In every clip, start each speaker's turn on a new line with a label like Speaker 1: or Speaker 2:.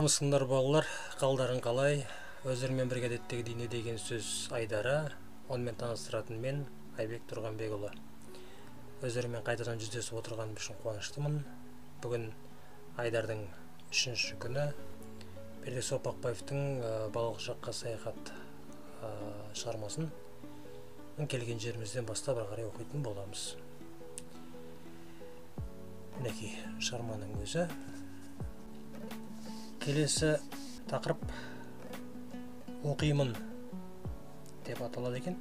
Speaker 1: Армысыңдар балалар, қалдарың қалай? Өздерімен бірге әдеттегідей не деген сөз айдары, онымен таныстыратын мен Айбек Тұрғанбекұлы. Өздерімен қайтадан жүздесіп отырғаным үшін қуаныштымын. Бүгін айдардың 3-ші күні. Бердібек Соқпақбаевтың балалық шаққа саяхат шығармасын келген жерімізден бастап ары қарай оқитын боламыз. Мінекей шығарманың өзі. Келесі тақырып оқимын деп аталады екен.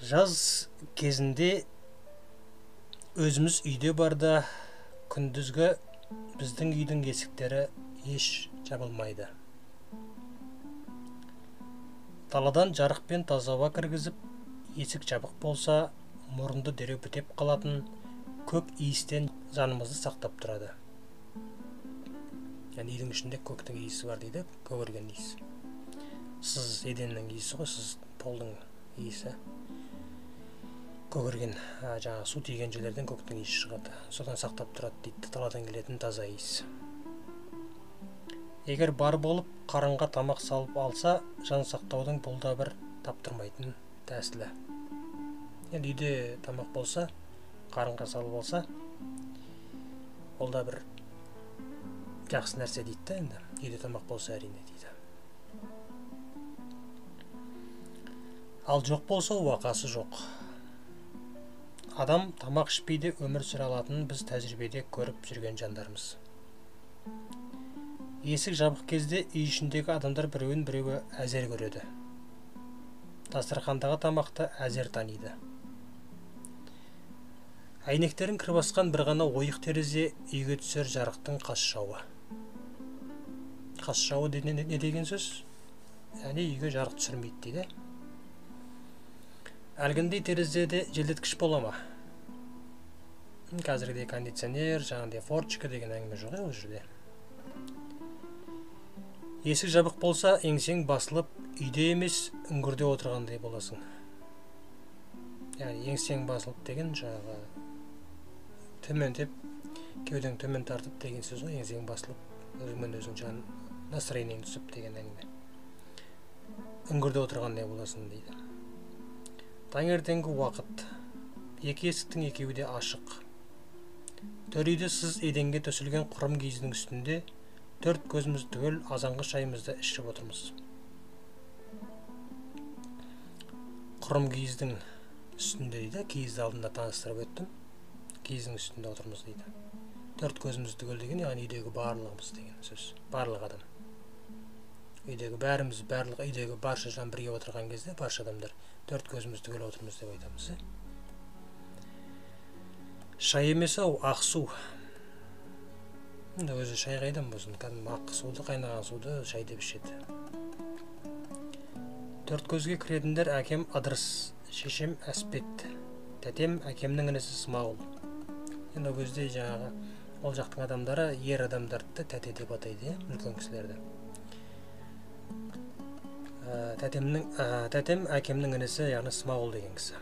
Speaker 1: Жаз кезінде өзіміз үйде барда күндізгі біздің үйдің есіктері еш жабылмайды. Даладан жарық пен таза ауа кіргізіп, есік жабық болса, мұрынды дереу бітеп қалатын көк иістен жанымызды сақтап тұрады. Яғни үйдің ішінде көктің иісі бар дейді, көгерген иіс. Сыз еденнің иісі ғой, сыз полдың иісі. Көгерген, жаңағы су тиген жерлерден көктің иісі шығады. Содан сақтап тұрады дейді, даладан келетін таза иіс. Егер бар болып, қарынға тамақ салып алса, жан сақтаудың бұл да бір таптырмайтын тәсілі. Енді үйде тамақ болса, қарынға салып алса, ол да бір жақсы нәрсе дейді да енді. Үйде тамақ болса әрине дейді. Ал жоқ болса, уақасы жоқ. Адам тамақ ішпей де өмір сүре алатынын біз тәжірибеде көріп жүрген жандармыз. Есік жабық кезде үй ішіндегі адамдар біреуін біреуі әзер көреді. Дастархандағы тамақты әзер таниды. Әйнектерін кір басқан бір ғана ойық терезе үйге түсер жарықтың қас жауы. Қас жауы не деген сөз? Яғни үйге жарық түсірмейді дейді. Әлгіндей терезеде желдеткіш бола ма? Қазіргідей кондиционер, жаңағыдай форточка деген әңгіме жоқ ол жерде. Есік жабық болса, еңсең басылып, үйде емес, үңгірде отырғандай боласың. Яғни еңсең басылып деген жаңағы төмендеп, кеудең төмен тартып деген сөз ғой, еңсең басылып, өзіңмен өзің жан настроениең түсіп деген әңгіме. Үңгірде отырғандай боласың дейді. Таңертеңгі уақыт. Екі есіктің екеуі де ашық. Төр үйде сыз еденге төселген құрым киіздің үстінде төрт көзіміз түгел азанғы шайымызды ішіп отырмыз. Құрым киіздің үстінде дейді, киізді алдында таныстырып өттім. Киіздің үстінде отырмыз дейді. Төрт көзіміз түгел деген, яғни үйдегі барлығымыз деген сөз. Барлық адам. Үйдегі бәріміз, барлық үйдегі барша жан бірге отырған кезде барша адамдар төрт көзіміз түгел отырмыз деп айтамыз. Шай емес ау, ақ су. Енді өзі шай қайдан болсын, кәдімгі ақ суды, қайнаған суды шай деп ішеді. Төрт көзге кіретіндер әкем Ыдырыс, шешем Әспет, тәтем әкемнің інісі Смағұл. Енді ол кезде жаңағы ол жақтың адамдары ер адамдарды тәте деп атайды, үлкен кісілерді. Тәтем әкемнің інісі, яғни Смағұл деген кісі.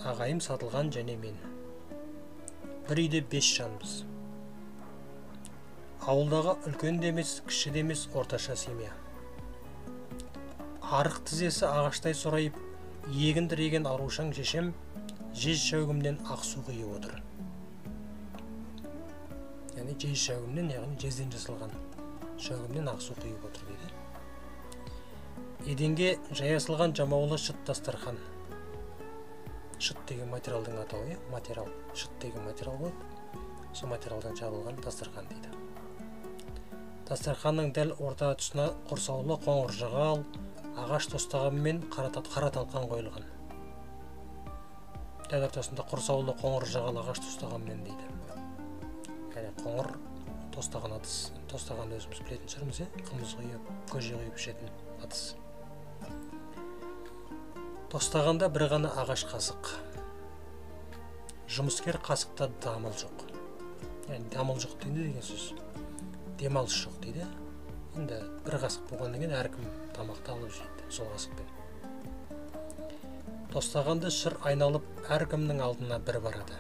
Speaker 1: Ағайым Сатылған және мен. Бір үйде 5 жанбыз. Ауылдағы үлкен де емес, кіші де емес, орташа семья. Арық тізесі ағаштай сорайып, егін тіреген арушаң шешем жез шәугімнен ақ су құйып отыр. Яғни жез шәугімнен, яғни жезден жасалған шәугімнен ақ су құйып отыр дейді. Еденге жаясылған жамаулы шыт дастархан. Шыт деген материалдың атауы, материал. Шыт деген материал болады. Сол материалдан жабылған дастархан дейді. Дастарханның дәл орта тұсына құрсаулы қоңыр жағал, ағаш тостағанмен қара талқан қойылған. Дәл ортасында құрсаулы қоңыр жағал ағаш тостағанмен дейді. Яғни қоңыр тостаған ыдыс. Тостағанды өзіміз білетін шығармыз, қымыз құйып, көже құйып ішетін ыдыс. Тостағанда бір ғана ағаш қасық. Жұмыскер қасықта дамыл жоқ. Яғни дамыл жоқ деген сөз. Демалыс жоқ дейді. Енді бір қасық болғаннан кейін әркім тамақты алып жейді. сол қасықпен. Тостағанды шыр айналып, әркімнің алдына бір барады.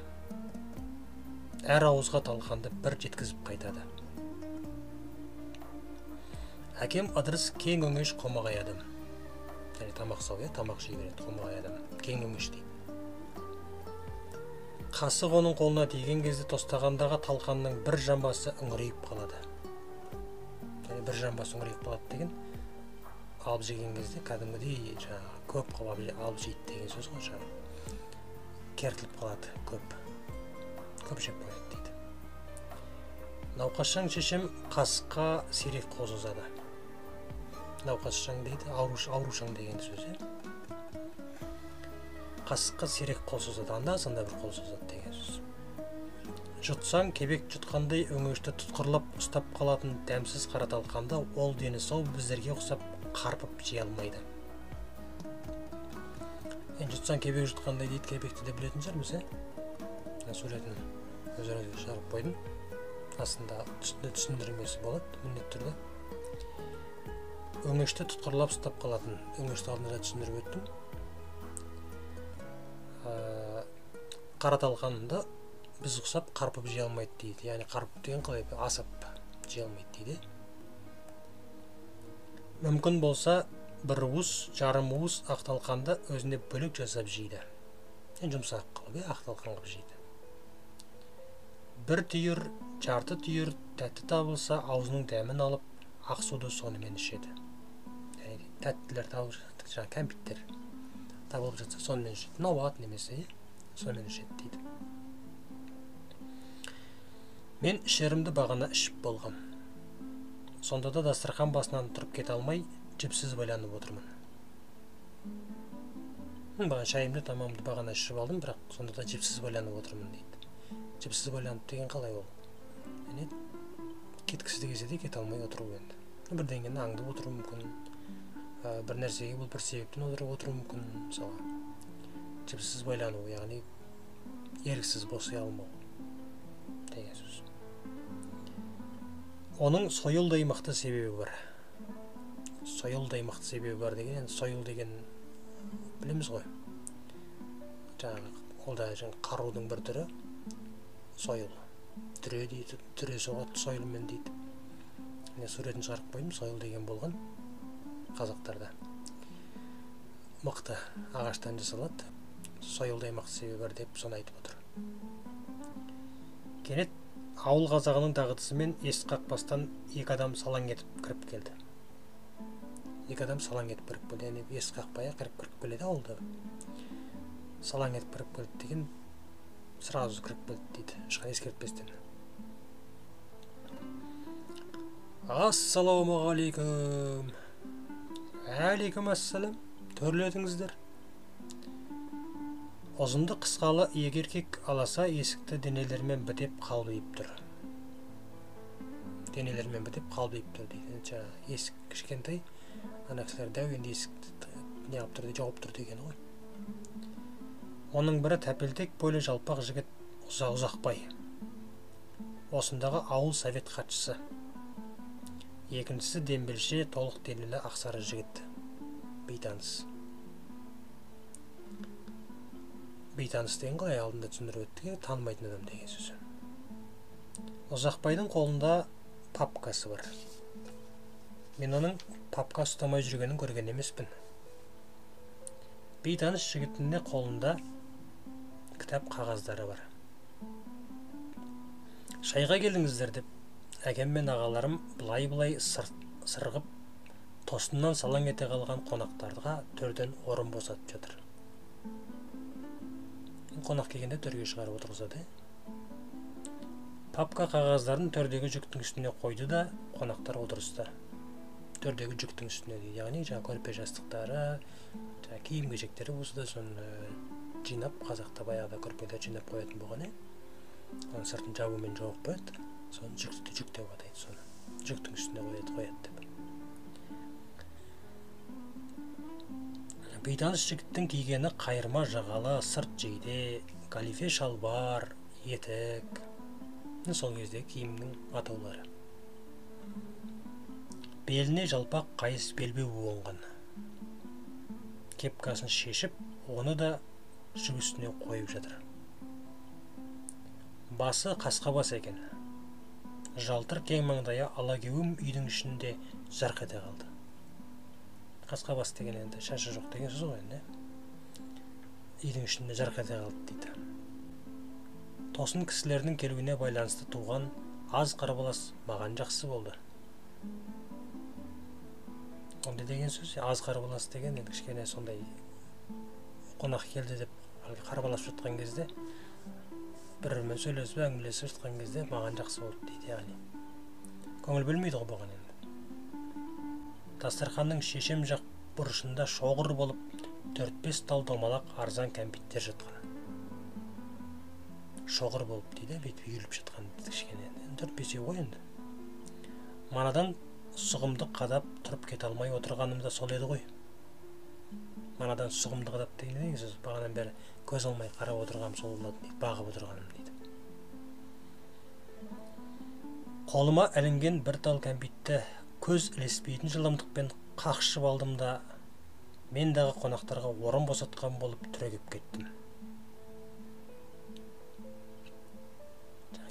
Speaker 1: Әр ауызға талқанды бір жеткізіп қайтады. Әкем Ыдырыс кең өңеш қомағай адам. Яғни тамақ сау, тамақ жей береді, қомағай адам. Кең өңеш дейді. Қасық оның қолына тиген кезде тостағандағы талқанның бір жамбасы үңірейіп қалады. Яғни бір жамбасы үңірейіп қалады деген, алып жеген кезде кәдімгідей жаңағы көп қылып алып жейді деген сөз ғой, жаңағы кертіліп қалады, көп жеп қояды дейді. Науқасшаң шешем қасыққа сирек қол созады. Науқасшаң дейді, аурушаң деген сөз. Қасыққа сирек қол созады, анда-санда бір қол созады деген сөз. Жұтсаң кебек жұтқандай өңешті тұтқырлап ұстап қалатын дәмсіз қара талқанды ол дені сау біздерге ұқсап қарпып жей алмайды. Енді жұтсаң кебек жұтқандай дейді, кебекті де білетін шығармыз, ә? Суретін өздеріңізге шығарып қойдым. Астында түсіндірмесі болады, міндетті түрде. Өңешті тұтқырлап ұстап қалатын. Өңешті алдында түсіндіріп өттім. Қара талқанды біз ұқсап қарпып жей алмайды дейді. Яғни қарпып деген қалай, асап жей алмайды дейді. Мүмкін болса бір уыс, жарым уыс ақ талқанды өзіне бөлек жасап жейді. Енді жұмсақ қылып, ақ талқан қылып жейді. Бір түйір, жарты түйір тәтті табылса, аузының дәмін алып, ақ суды сонымен ішеді. Яғни тәттілер табылып жатса, жаңа кәмпиттер табылып жатса, сонымен ішеді. Науат немесе сонымен ішеді дейді. Мен ішерімді бағана ішіп болғам. Сонда да дастархан басынан тұрып кете алмай, жіпсіз байланып отырмын. Бағана шайымды, тамамды бағана ішіп алдым, бірақ сонда да жіпсіз байланып отырмын дейді. Жіпсіз байланып деген қалай ол? Яғни кеткісі де келсе де кете алмай отыру енді. Бірдеңені аңдып отыру мүмкін, бір нәрсеге бұл бір себептен отыру мүмкін, мысалға. Жіпсіз байлану, яғни еріксіз босай алмау деген сөз. Оның сойылдай мықты себебі бар. Сойылдай мықты себебі бар деген, енді сойыл деген білеміз ғой. Жаңағы, ол да жаңағы қарудың бір түрі. Сойыл. Түре дейді, түре соғады сойылмен дейді. Міне суретін шығарып қойдым, сойыл деген болған қазақтарда. Мықты ағаштан жасалады. Сойылдай мықты себебі бар деп соны айтып отыр. Кенет ауыл қазағының дағдысымен есік қақпастан екі адам салаң етіп кіріп келді. Екі адам салаң етіп кіріп келді. Яғни есік қақпай кіріп келеді ауылда. Салаң етіп кіріп келді деген сразу кіріп келді дейді, ешқандай ескертпестен. Ассалаумағалейкум. Әлейкум ассалам. Төрлетіңіздер. Ұзынды қысқалы екі еркек аласа есікті денелермен бітеп қалбиып тұр. Денелермен бітеп қалбиып тұр дейді. Жаңа есік кішкентай, ана кісілер дәу, енді есікті неғып тұр дейді, жауып тұр деген ғой. Оның бірі тәпелтек бойлы жалпақ жігіт Ұзақбай. Осындағы ауыл совет хатшысы. Екіншісі дембелше толық денелі ақсары жігіт. Бейтаныс. Бейтаныс деген қалай алдында түсіндіріп өттік, танымайтын адам деген сөз. Ұзақбайдың қолында папкасы бар. Мен оның папка ұстамай жүргенін көрген емеспін. Бейтаныс жігіттің де қолында кітап қағаздары бар. Шайға келдіңіздер деп әкем мен ағаларым былай-былай сырғып, тосыннан салаң ете қалған қонақтарға төрден орын босатып жатыр. Қонақ келгенде төрге шығарып отырғызады. Папка қағаздарын төрдегі жүктің үстіне қойды да қонақтар отырысты. Төрдегі жүктің үстіне дейді, яғни жаңа көрпе жастықтары, жаңа киім кешектері болса да соны жинап, қазақта баяғыда көрпелер жинап қоятын болған, Оның сыртын жабумен жауып қояды, соны жүкті жүк деп атайды, соны жүктің үстіне қояды деп. Бейтаныс жігіттің кигені қайырма жағалы сырт жейде, галифе шалбар, етік. Сол кезде киімнің атаулары. Беліне жалпақ қайыс белбеу буынған. Кепкасын шешіп, оны да жүк үстіне қойып жатыр. Басы қасқа бас екен. Жалтыр кең маңдайы алагеуім үйдің ішінде жарқ ете қалды. Қасқа бас деген енді шашы жоқ деген сөз ғой енді. Үйдің ішінде жарқ ете қалды дейді. Тосын кісілердің келуіне байланысты туған аз қарбалас маған жақсы болды. Ондай деген сөз, аз қарбалас деген енді кішкене сондай қонақ келді деп қарбаласып жатқан кезде, бір-бірімен сөйлесіп, әңгімелесіп жатқан кезде маған жақсы болды дейді, яғни. Көңіл бөлмейді ғой бұған енді. Дастарханның шешем жақ бұрышында шоғыр болып 4-5 тал домалақ арзан кәмпиттер жатқан. Шоғыр болып дейді, бүйтіп үйіліп жатқан дейді кішкене. 4-5 ғой енді. Манадан сұғымды қадап тұрып кете алмай отырғаным да сол еді ғой. Манадан сұғымды қадап деген не сөз? Бағанадан бері көз алмай қарап отырғаным сол болатын дейді, бағып отырғаным дейді. Қолыма ілінген бір тал кәмпитті көз ілеспейтін жылдамдықпен қақшып алдым да, мен дағы қонақтарға орын босатқан болып түрегеп кеттім.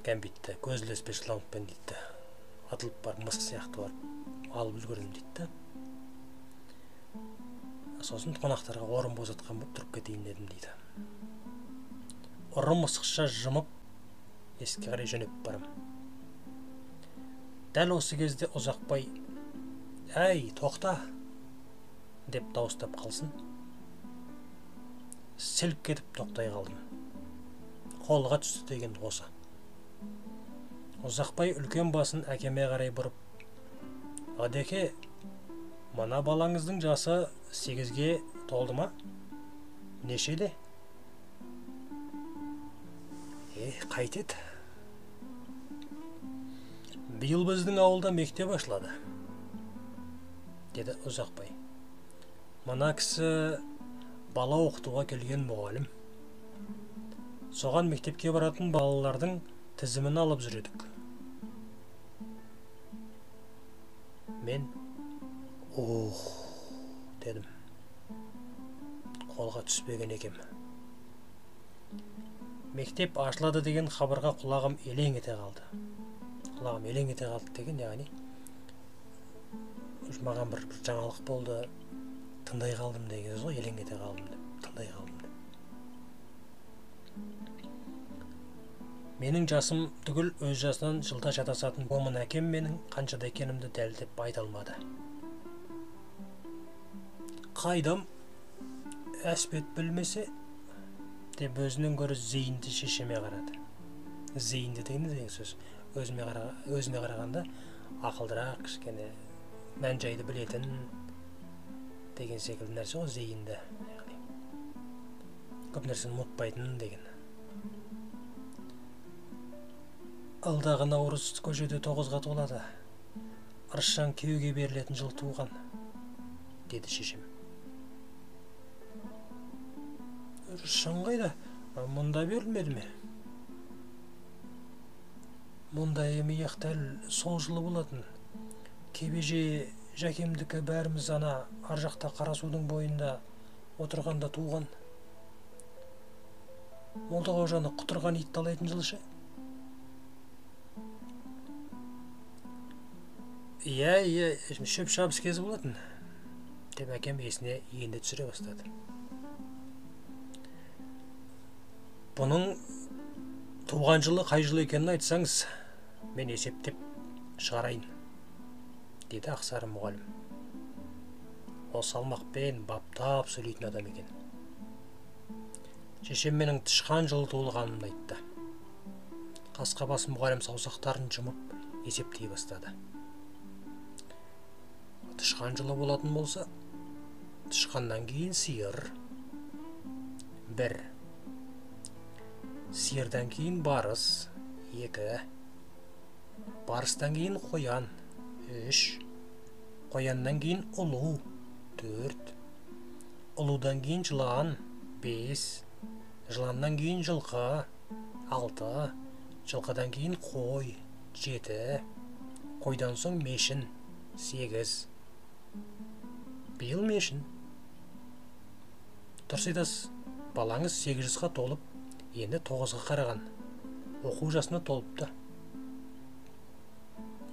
Speaker 1: Кәмпитті көз ілеспес жылдамдықпен дейді, атылып барып, мысық сияқты барып алып үлгердім дейді. Сосын қонақтарға орын босатқан болып тұрып кетейін дедім дейді. Ұры мысықша жымып есікке қарай жөнеп барам. Дәл осы кезде Ұзақбай, «Әй, тоқта!» деп дауыстап қалсын. Селк кетіп тоқтай қалдым. Қолға түсті деген осы. Ұзақбай үлкен басын әкеме қарай бұрып, «Адеке, мына балаңыздың жасы 8-ге толды ма? Нешеде?» Қайтеді? Биыл біздің ауылда мектеп ашылады, деді Ұзақбай. Мына кісі бала оқытуға келген мұғалім. Соған мектепке баратын балалардың тізімін алып жүр едік. Мен «Ох» дедім. Қолға түспеген екем. Мектеп ашылады деген хабарға құлағым елең ете қалды. Құлағым елең ете қалды деген, яғни маған бір жаңалық болды, тыңдай қалдым деген сөз ғой, елең ете қалдым деп, тыңдай қалдым деп. Менің жасым түгіл өз жасынан жылда шатасатын момын әкем менің қаншада екенімді дәлдеп айта алмады. Қайдам, әспет білмесе, деп өзінен гөрі зейінді шешеме қарады. Зейінді деген не деген сөз? Өзіне қарағанда ақылдырақ, кішкене мән-жайды білетін деген секілді нәрсе ғой, зейінді, яғни көп нәрсені ұмытпайтын деген. Алдағы наурыз көшеде 9-ға толады. Ырысжан күйеуге берілетін жыл туған, деді шешем. Ырысжан қайда? Мұнда берілмеді ме? Мұнда емей-ақ дәл сол жылы болатын. Кебеже жәкемдікі бәріміз ана ар жақта Қарасудың бойында отырғанда туған. Молдақожаны құтырған ит талайтын жылы ше? Иә, иә, шөп шабыс кезі болатын, деп әкем есіне енді түсіре бастады. Бұның туған жылы қай жыл екенін айтсаңыз, мен есептеп шығарайын, деді ақсары мұғалім. Ол салмақпен баптап сөйлейтін адам екен. Шешем менің тышқан жылы туылғанымды айтты. Қасқабас мұғалім саусақтарын жұмып есептей бастады. Тышқан жылы болатын болса, тышқаннан кейін сиыр, 1, сиырдан кейін барыс, 2, барыстан кейін қоян, 3, қояннан кейін ұлу, 4, ұлудан кейін жылан, 5, жыланнан кейін жылқы, 6, жылқыдан кейін қой, 7, қойдан соң мешін, 8. Биыл мешін. Дұрыс айтасыз, балаңыз 8 жасқа толып, енді 9-ға қараған. Оқу жасына толыпты.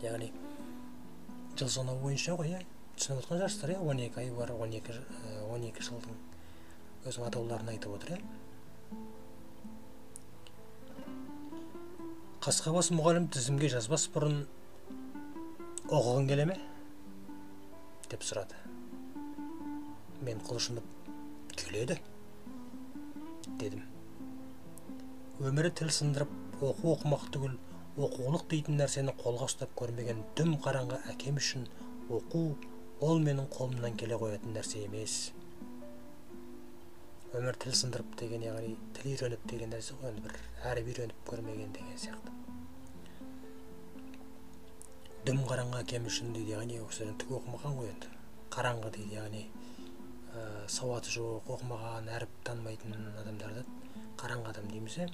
Speaker 1: Яғни жыл санау бойынша ғой, иә, түсініп отқан шығарсыздар, иә, 12 ай бар, 12 жылдың өзінің атауларын айтып отыр, иә. Қасқабас мұғалім тізімге жазбас бұрын оқығың келе ме деп сұрады. Мен құлшынып, келеді дедім. Өмірі тіл сындырып, оқу оқымақ түгіл, оқулық дейтін нәрсені қолға ұстап көрмеген дүм қараңғы әкем үшін оқу ол менің қолымнан келе қоятын нәрсе емес. Өмір тіл сындырып деген, яғни тіл үйреніп деген нәрсе ғой, енді бір әріп үйреніп көрмеген деген сияқты. Дүм қараңғы әкем үшін дейді, яғни ол кісі түк оқымаған ғой енді. Қараңғы дейді, яғни сауаты жоқ, оқымаған, әріп танымайтын адамдарды қараңғы адам дейміз, е.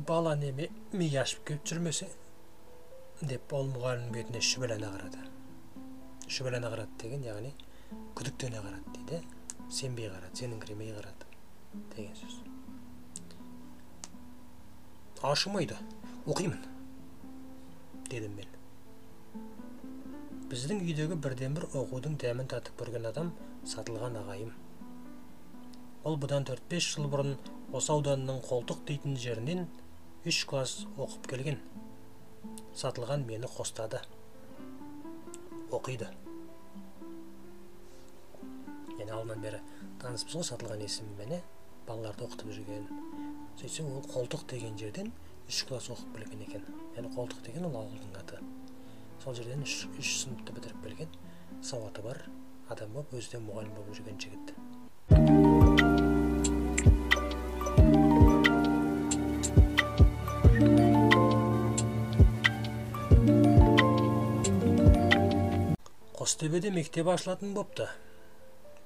Speaker 1: Бала неме ми ашып келіп жүрмесе деп ол мұғалімнің бетіне шүбәләне қарады. Шүбәләне қарады деген, яғни күдіктене қарады дейді, сенбей қарады, сеніңкіремей қарады деген сөз. Ашымайды, оқимын дедім мен. Біздің үйдегі бірден-бір оқудың дәмін татып көрген адам Сатылған ағайым. Ол бұдан 4-5 жыл бұрын осы ауданның Қолтық дейтін жерінен 3 класс оқып келген. Сатылған мені қостады. Оқиды. Яғни алдынан бері таныспыз ғой Сатылған есімімен, балаларды оқытып жүрген. Сөйтсе ол Қолтық деген жерден 3 класс оқып келген екен. Яғни Қолтық деген ол ауылдың аты. Сол жерден 3 сыныпты бітіріп келген, сауаты бар адам болып, өзі де мұғалім болып жүрген жігіт. Қостөбеде мектеп ашылатын бопты.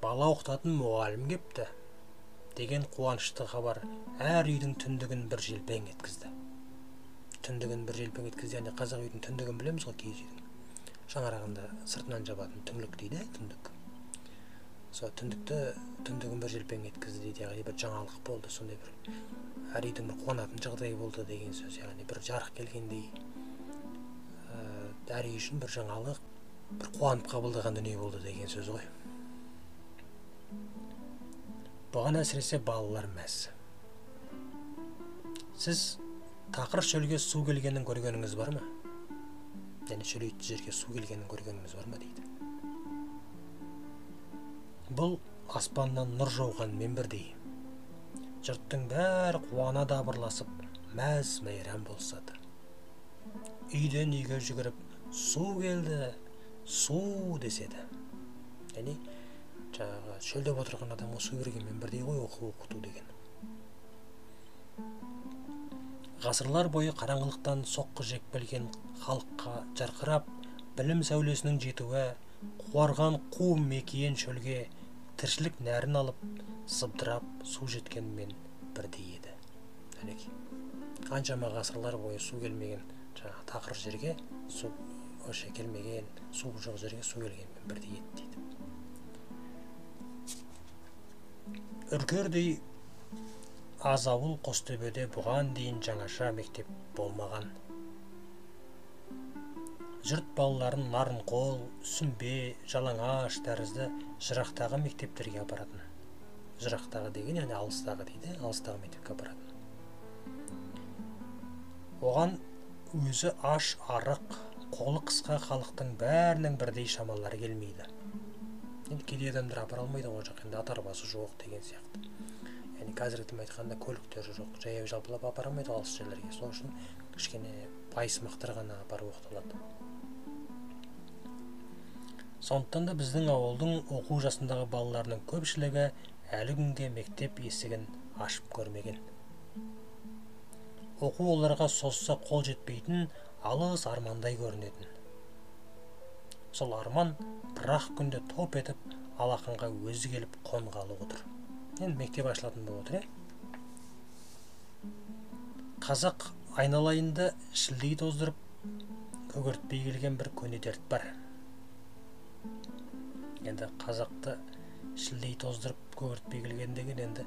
Speaker 1: Бала оқытатын мұғалім кепті деген қуанышты хабар әр үйдің түндігін бір желпең еткізді. Түндігін бір желпең еткізді, яғни қазақ үйдің түндігін білеміз ғой, киіз үйдің шаңырағында сыртынан жабатын түңлік дейді, түндік. Сол түндігін бір желпең еткізді дейді, яғни бір жаңалық болды, сондай бір әр үйдің бір қуанатын жағдайы болды деген сөз, яғни бір жарық келгендей, әр үй үшін бір жаңалық, бір қуанып қабылдаған дүние болды деген сөз ғой. Бұған әсіресе балалар мәз. Сіз тақыр шөлге су келгенін көргеніңіз бар ма? Яғни шөлейтті жерге су келгенін көргеніңіз бар ма дейді. Бұл аспаннан нұр жауғанмен бірдей. Жұрттың бәрі қуана дабырласып, мәз мейрам болысады. Үйден үйге жүгіріп, су келді, су деседі. Яғни жаңағы шөлдеп отырған адамға су бергенмен бірдей ғой оқу оқыту деген. Ғасырлар бойы қараңғылықтан соққы жеп келген халыққа жарқырап, білім сәулесінің жетуі, қуарған қу мекиен шөлге тіршілік нәрін алып, сыбдырап су жеткенмен бірдей еді. Әнекей, қаншама ғасырлар бойы су келмеген, жаңағы тақыр жерге су вообще келмеген, су жоқ жерге су келгенмен бірдей еді дейді. Үркердей аз ауыл Қостөбеде бұған дейін жаңаша мектеп болмаған. Жұрт балаларын Нарынқол, Сүмбе, Жалаңаш тәрізді жырақтағы мектептерге апаратын. Жырақтағы деген, яғни алыстағы дейді, алыстағы мектепке апаратын. Оған өзі аш, арық, қолы қысқа халықтың бәрінің бірдей шамалары келмейді. Енді кедей адамдар апара алмайды ғой, жоқ, енді ат арбасы жоқ деген сияқты. Яғни қазіргі тілмен айтқанда көліктері жоқ, жаяу жалпылап апара алмайды алыс жерлерге. Сол үшін кішкене байсымақтар ғана апарып оқытылады. Сондықтан да біздің ауылдың оқу жасындағы балаларының көпшілігі әлі күнге мектеп есігін ашып көрмеген. Оқу оларға созса қол жетпейтін алыс армандай көрінетін. Сол арман бір-ақ күнде топ етіп алақанға өзі келіп қонғалы отыр. Енді мектеп ашылатын болып отыр, е? Қазақ айналайынды шілдей тоздырып, көгертпей келген бір көне дерт бар. Енді Қазақты шілдей тоздырып көгертпей келген деген енді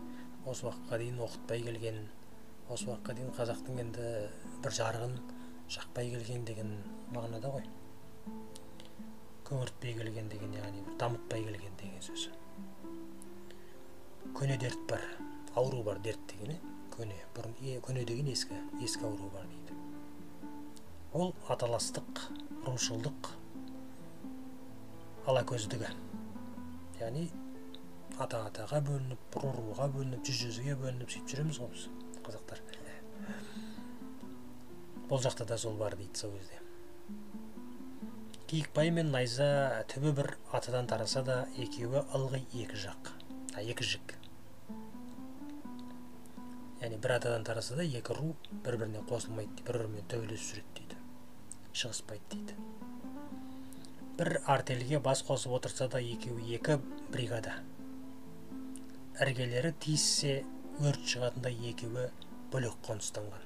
Speaker 1: осы уақытқа дейін оқытпай келген, осы уақытқа дейін қазақтың енді бір жарығын жақпай келген деген мағынада ғой. Көгертпей келген деген, яғни бір дамытпай келген деген сөз. Көне дерт бар, ауру бар, дерт деген, көне, бұрын көне деген ескі, ескі ауру бар дейді. Ол аталастық, рушылдық, алакөздігі. Яғни ата-атаға бөлініп, ру-руға бөлініп, жүз-жүзге бөлініп сөйтіп жүреміз ғой біз, қазақтар. Бұл жақта да сол бар дейді сол кезде. Киікбай мен Найза түбі бір атадан тараса да, екеуі ылғи екі жақ, екі жік. Яғни бір атадан тараса да екі ру бір-біріне қосылмайды, бір-бірімен төбелесіп жүреді дейді, шығыспайды дейді. Бір артельге бас қосып отырса да екеуі екі бригада. Іргелері тиіссе өрт шығатындай екеуі бөлек қоныстанған.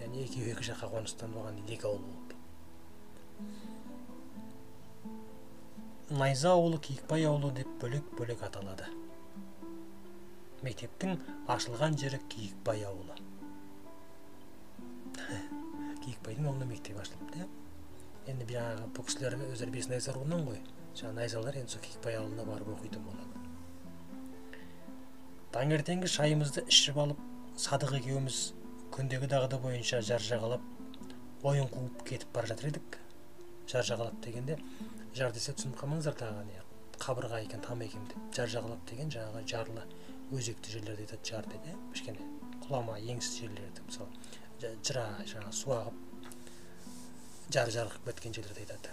Speaker 1: Яғни екеуі екі жаққа қоныстанып алған дейді, екі ауыл болып. Найза ауылы, Киікбай ауылы деп бөлек-бөлек аталады. Мектептің ашылған жері Киікбай ауылы. Киікбайдың ауылында мектеп ашылыпты. Енді жаңағы бұл кісілер өздері бес найза руынан ғой. Жаңа найзалар енді сол Киікбай ауылына барып оқитын болады. Таңертеңгі шайымызды ішіп алып, Садық екеуміз күндегі дағды бойынша жар жағалап ойын қуып кетіп бара жатыр едік. Жар жағалап дегенде, жар десе түсініп қалмаңыздар тағы не қабырға екен, там екен деп. Жар жағалап деген жаңағы жарлы өзекті жерлерді айтады, жар деп, кішкене құлама еңсіз жерлерді, мысалы жыра, жаңағы су ағып жар жарқып кеткен жерлерді айтады.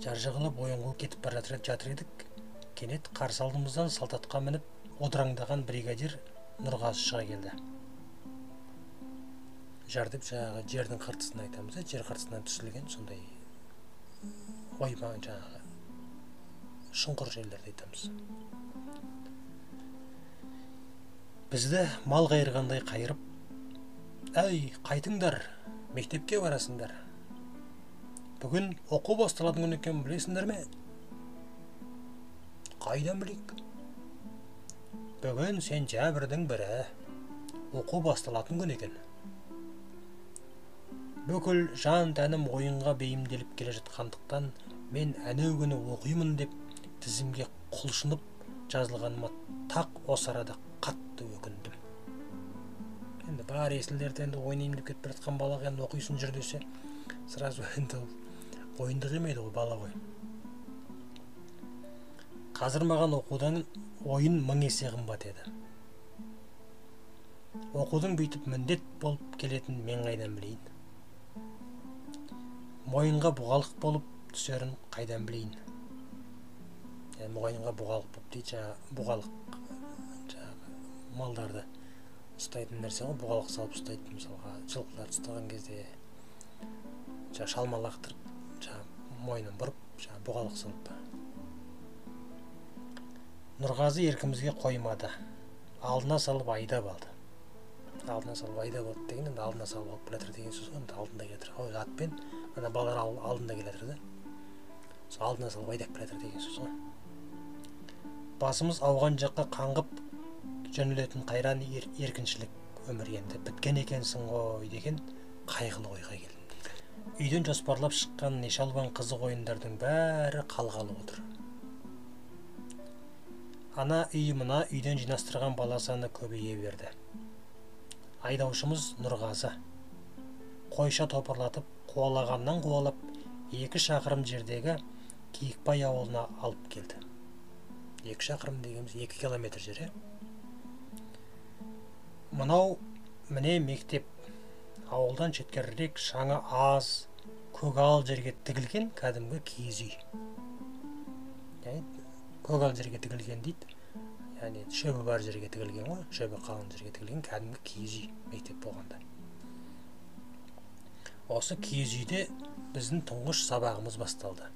Speaker 1: Жар жағалап ойын қуып кетіп бара жатыр едік. Кенет қарсы алдымыздан салтатқа мініп одыраңдаған бригадир Нұрғазы шыға келді. Жар деп жаңағы жердің қыртысын айтамыз, жер қыртысынан түсілген сондай ойма, жаңағы шұңқыр жерлерді айтамыз. Бізді мал қайырғандай қайырып, әй, қайтыңдар, мектепке барасыңдар. Бүгін оқу басталатын күн екен, білесіңдер ме? Қайдан білейік? Бүгін сентябрьдің 1-і, оқу басталатын күн екен. Бүкіл жан тәнім ойынға бейімделіп келе жатқандықтан мен әнеу күні оқимын деп тізімге құлшынып жазылғаныма тақ осы арада қатты өкіндім. Енді бар есілдерді енді ойнаймын деп кетіп бара жатқан балаға енді оқисың жүр десе, сразу енді ойынды қимайды ғой, бала ғой. Қазір маған оқудан ойын мың есе қымбат еді. Оқудың бүйтіп міндет болып келетін мен қайдан білейін? Мойынға бұғалық болып түсерін қайдан білейін? Яғни мойынға бұғалық болып дейді, жаңағы бұғалық жаңағы малдарды ұстайтын нәрсе ғой, бұғалық салып ұстайтын, мысалға жылқыларды ұстаған кезде жаңағы шалма лақтырып, жаңағы мойнын бұрып, жаңағы бұғалық салып. Нұрғазы еркімізге қоймады. Алдына салып айдап алды. Алдына салып айдап алды деген енді алдына салып алып келе жатыр деген сөз ғой, енді алдында келе жатыр. Ой, атпен ана балалар алдында келе жатыр да. Сол алдына салып айдап келе жатыр деген сөз ғой. Басымыз ауған жаққа қаңғып жөнелетін қайран еркіншілік өмір енді біткен екенсің ғой деген қайғылы ойға келдім дейді. Үйден жоспарлап шыққан неше алуан қызық ойындардың бәрі қалғалы отыр. Ана үй мына үйден жинастырған бала саны көбейе берді. Айдаушымыз Нұрғазы қойша топырлатып қуалағаннан қуалап 2 шақырым жердегі Киікбай ауылына алып келді. 2 шақырым дегеніміз 2 километр жер. Мынау міне мектеп. Ауылдан шеткерірек шаңы аз, көгал жерге тігілген кәдімгі киіз үй. Яғни көгал жерге тігілген дейді. Яғни шөбі бар жерге тігілген ғой, шөбі қалың жерге тігілген кәдімгі киіз үй мектеп болғанда. Осы киіз үйде біздің тұңғыш сабағымыз басталды.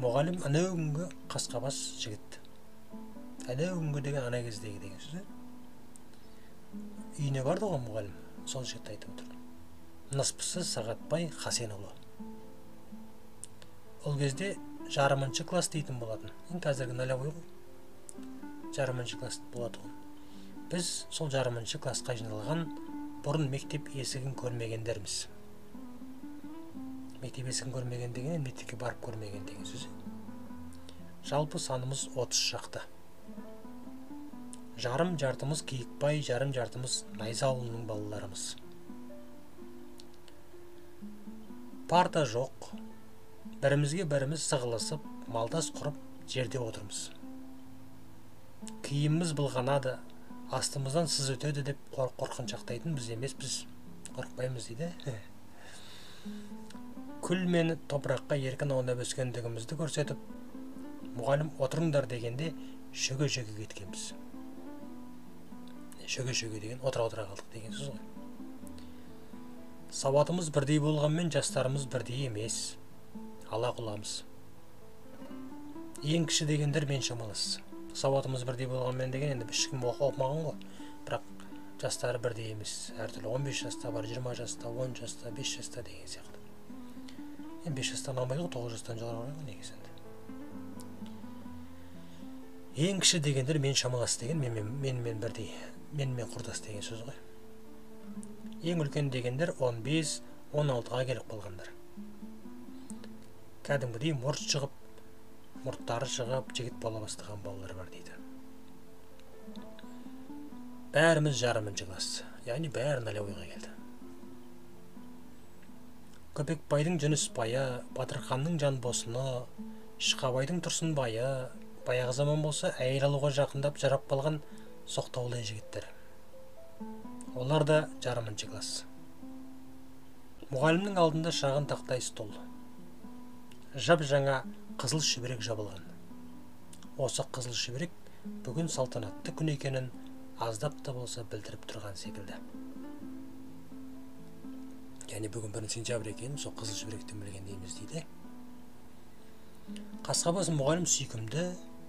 Speaker 1: Мұғалім әнеу күнгі қасқабас жігіт. Әнеу күнгі деген ана кездегі деген сөз. Үйіне барды ғой мұғалім, сол жігітті айтып отыр. Ныспысы Сағатбай Хасенұлы. Ол кезде жарымыншы класс дейтін болатын. Енді қазіргі нолевой ғой. Жарымыншы класс болатұғын. Біз сол жарымыншы классқа жиналған бұрын мектеп есігін көрмегендерміз. Мектеп есігін көрмеген деген мектепке барып көрмеген деген сөз. Жалпы санымыз 30 шақты. Жарым жартымыз Киікбай, жарым жартымыз Найза ауылының балаларымыз. Парта жоқ. Бірімізге біріміз сығылысып, малдас құрып жерде отырмыз. Киіміміз былғанады, астымыздан сыз өтеді деп қорқыншақтайтын біз емеспіз. Қорықпаймыз дейді. Күл мен топыраққа еркін аунап өскендігімізді көрсетіп, мұғалім отырыңдар дегенде шөге-шөге кеткенбіз. Шөге-шөге деген отыра-отыра қалдық деген сөз ғой. Сауатымыз бірдей болғанмен жастарымыз бірдей емес. Ала құламыз. Ең кіші дегендер мен шамалас. Сауатымыз бірдей болғанмен деген енді ешкім оқымаған ғой. Бірақ жастары бірдей емес. Әртүрлі 15 жаста бар, 20 жаста, 10 жаста, 5 жаста деген сияқты. Енді 5 жастан алмайды ғой, 9 жастан жоғары ғой негізі енді. Ең кіші дегендер мен шамалас деген, менімен бірдей, менімен құрдас деген сөз ғой. Ең үлкен дегендер 15-16-ға келіп қалғандар. Кәдімгідей мұрт шығып, мұрттары шығып, жігіт бола бастаған балалар бар дейді. Бәріміз жарымыншы класс, яғни бәрі нолевойға келді. Көпекбайдың Жүнісбайы, Батырханның Жанбосыны, Шықабайдың Тұрсынбайы, баяғы заман болса әйел алуға жақындап жарап қалған соқтаулы жігіттер. Олар да жарымыншы класс. Мұғалімнің алдында шағын тақтай стол. Жап-жаңа қызыл шүберек жабылған. Осы қызыл шүберек бүгін салтанатты күн екенін аздап та болса білдіріп тұрған секілді. Яғни бүгін 1 сентябрь екенін сол қызыл шүберектен білген дейміз дейді. Қасқабас мұғалім сүйкімді,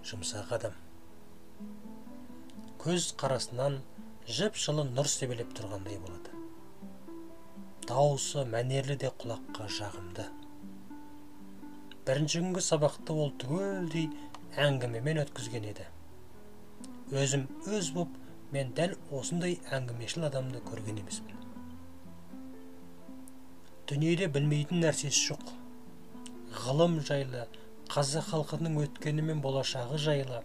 Speaker 1: жұмсақ адам. Көз қарасынан жып-жылы нұр себелеп тұрғандай болады. Дауысы мәнерлі де құлаққа жағымды. Бірінші күнгі сабақты ол түгелдей әңгімемен өткізген еді. Өзім өз боп, мен дәл осындай әңгімешіл адамды көрген емеспін. Дүниеде білмейтін нәрсесі жоқ. Ғылым жайлы, қазақ халқының өткені мен болашағы жайлы,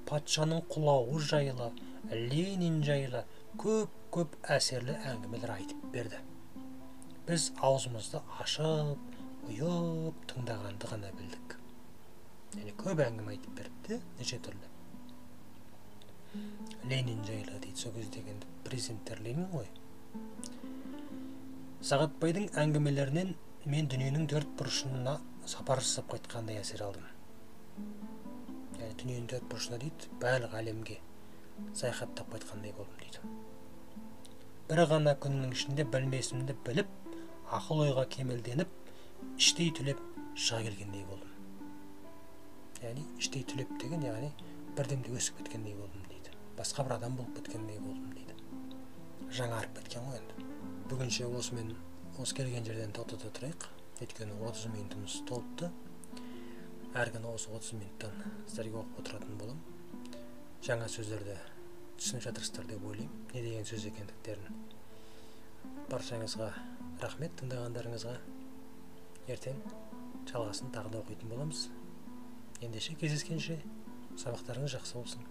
Speaker 1: патшаның құлауы жайлы, Ленин жайлы көп-көп әсерлі әңгімелер айтып берді. Біз аузымызды ашып, ұйып тыңдағанды ғана білдік. Яғни көп әңгіме айтып беріпті, неше түрлі. Ленин жайлы дейді, сол кездегі енді президенттер Ленин ғой. Сағатбайдың әңгімелерінен мен дүниенің төрт бұрышына сапар жасап қайтқандай әсер алдым. Яғни дүниенің төрт бұрышына дейді, барлық әлемге саяхаттап қайтқандай болдым дейді. Бір ғана күннің ішінде білмесімді біліп, ақыл ойға кемелденіп, іштей түлеп шыға келгендей болдым. Яғни іштей түлеп деген, яғни бірдемде өсіп кеткендей болдым дейді. Басқа бір адам болып кеткендей болдым дейді. Жаңарып кеткен ғой енді. Бүгінше осымен осы келген жерден тоқтата тұрайық. Өйткені 30 минутымыз толыпты. Әр күні осы 30 минуттан сіздерге оқып отыратын боламын. Жаңа сөздерді түсініп жатырсыздар деп ойлаймын, не деген сөз екендіктерін. Баршаңызға рахмет тыңдағандарыңызға. Ертең жалғасын тағы да оқитын боламыз. Ендеше кездескенше сабақтарыңыз жақсы болсын.